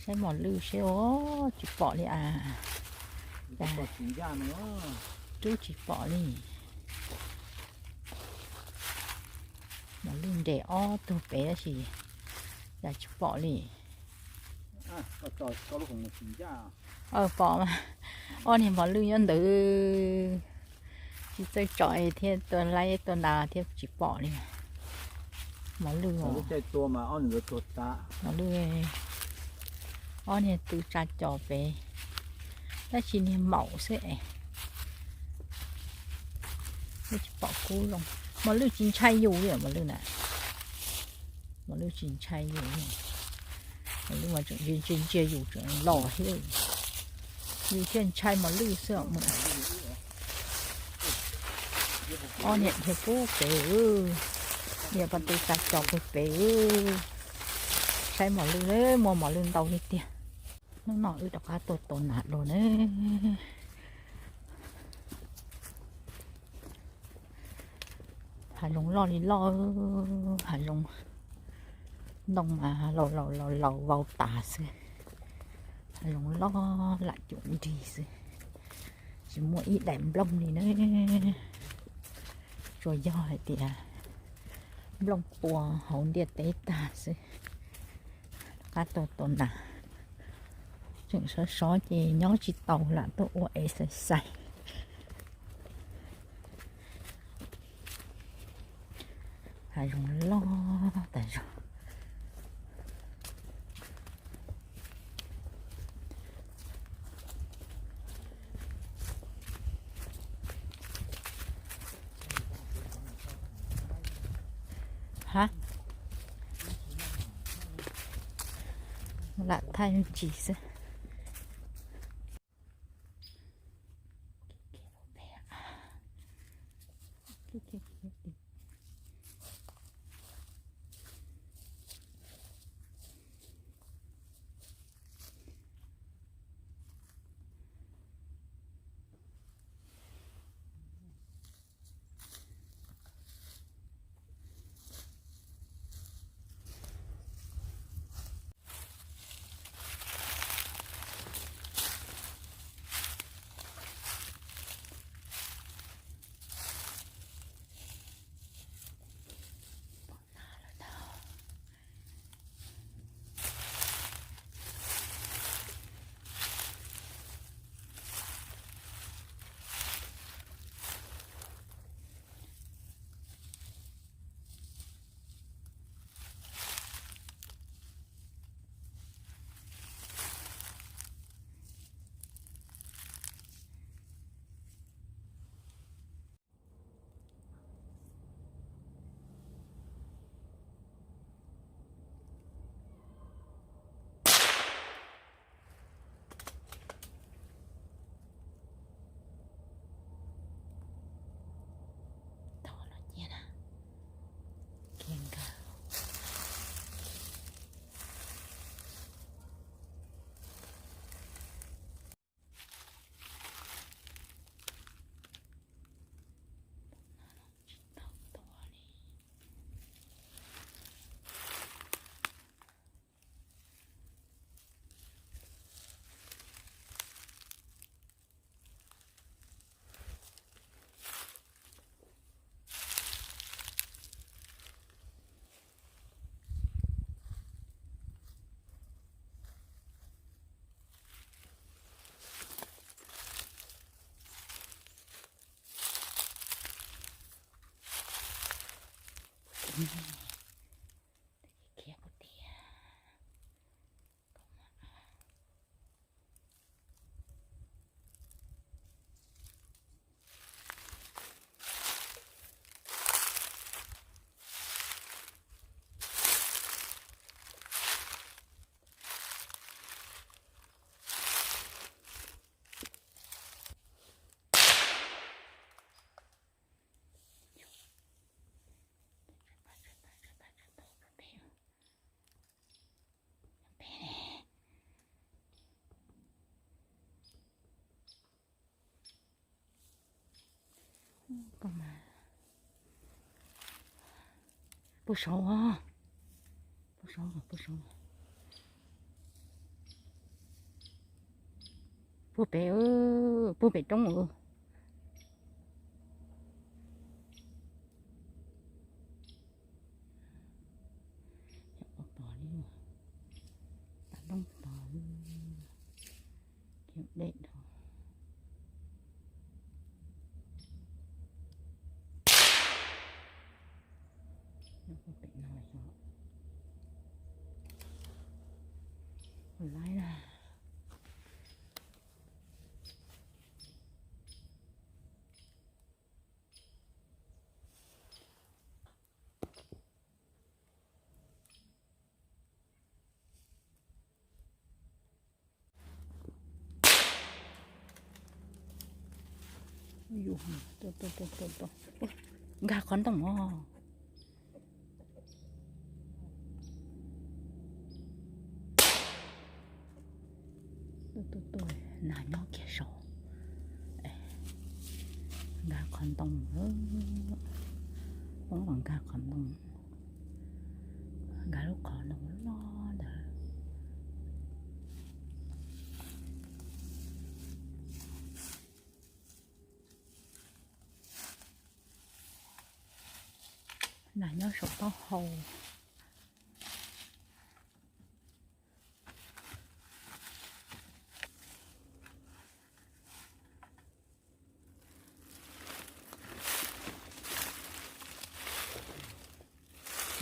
Saib mos lwj seb os, tsis pom li as. Rub tsis pom li. Mos lwj nres ob tug pem tab sis cas tsis pom li. Pom mas, ob niag mos lwj nyob ntawd, tsis txawj tsom thiab, tua laib tua nas thiab tsis pom li. Mos lwj, mos lwj, ob niag tw tsa cos pem, tab sis niag maum xwb es. Tsis pom kub zoo. Mos lwj tsis ntshai yus li mos lwj na. Mos lwj tsis ntshai yus li. Mos lwj mas tseem ntsia ntsia yus tseem los thiab. Yus thiaj ntshai mos lwj xwb os. Ob niam dhia pub pem, niam pab tw tsa cos pem pem. Saib mos lwj, muaj mos lwj ntau li tiag. Hnub no wb rov qab tuaj tos nas dua na. Hav zoov loj li loj, hav zoov ntoo mas laus laus laus laus vau tas xwb. Hav zoov loj lam cum nrig xwb, tsis muaj ib daim nplooj li na. Tsuas yog hais tias nplooj pua hauv ntiaj teb tag xwb. Rov qab tuaj tos nas, tseem sov sov ces nyob tsis tau lam tuaj ua exercise. Hav zoov loj tas zog. Ha, lam thaij me ntsis xwb. Puag saud, puag saud, puag saud. Puag pem, puag pem roob. Pos li, tas loob tos, dej dhau. Pem no yog laib na. Nkag qhov ntoo os. Tuaj, tuaj, tuaj, nas nyob kiag saud. Nkag qhov ntoo, poob los nkag qhov ntoo, nkag lub qhov ntoo loj ntawd. Nas nyob saum taub hau.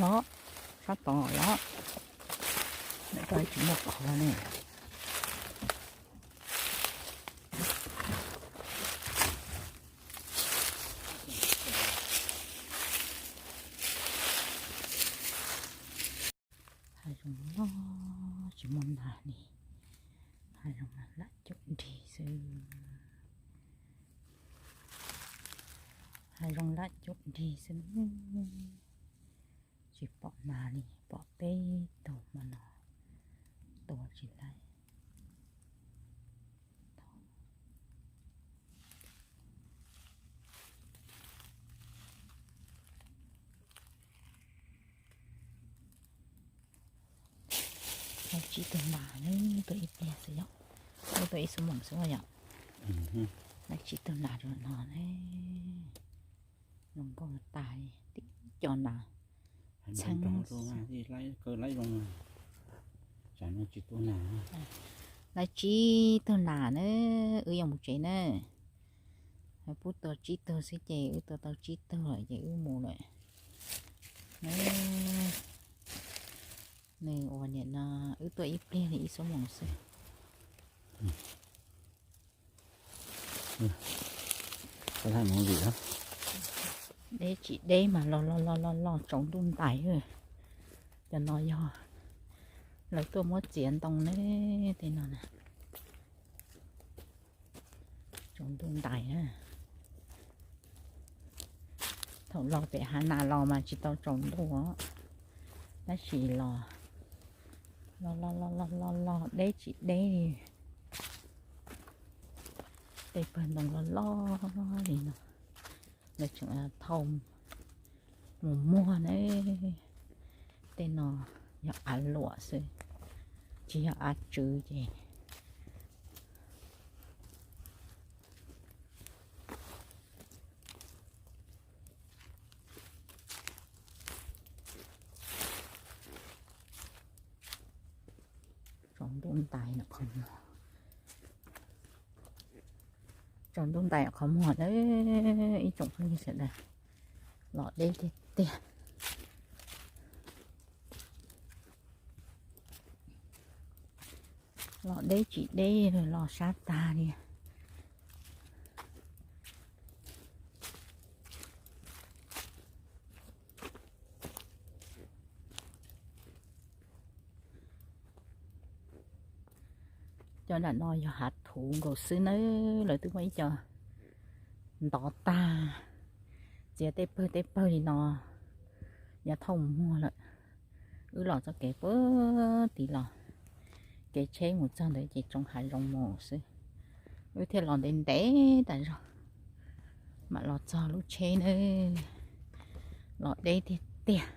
Los, sab tod los, lawm koj tsis muaj qhov ne. Hav zoov loj tsis muaj nas li, hav zoov lam cuam nrig xwb, hav zoov lam cuam nrig xwb. Tsis pom nas li, pom peb tug mas no tua tsis laib. Laib tsib tug nas na, tua ib pliag xwb yom, tua ib xuab moos xwb yom. Laib tsib tug nas rau no ne, zoo nkauj tas li, tib co nas txheeb. Laib tsib tug nas na, wb yuav mus tsev na. Pub tua tsib tug xwb ces wb tua tau tsib tug lawm ces wb mus lawm. Nws ua niam no, wb tua ib pliag li ib xuab moos xwb. Deb tsis deb mas los los los los los tsaus ntuj ntais. Cov no yog lawv tuaj muab txiav ntoo ne, tej no na. Tsaus ntuj ntais na. Thaum los pem hav nas los mas tsis tau tsaus ntuj os, tab sis los los los los los los los deb tsis deb li. Tej pawg ntoo loj loj li no, lawv tseem thauj mus muag ne. Tej no yog av luam xwb, tsis yog av tswv ces. Tsaus ntuj ntais qhov muag, tsaus ntuj ntais qhov muag na ib tsoom phooj ywg sawv daws. Los deb tiag tiag. Los deb tsis deb, los sab tag li. Cov nram no yog hav thuv nkaus xwb nawb, lawv twb muaj ib co ntov tag, txiav tej pawg tej pawg li no, yog thauj mus muag lawm. Wb los txoj kev puag tid los, kev tsheb mus txog ntawd ces tsoo hav zoov mus xwb. Wb thiaj los ntev ntev tas zog mam los txog lub tsheb nawb. Los deb tiag tiag.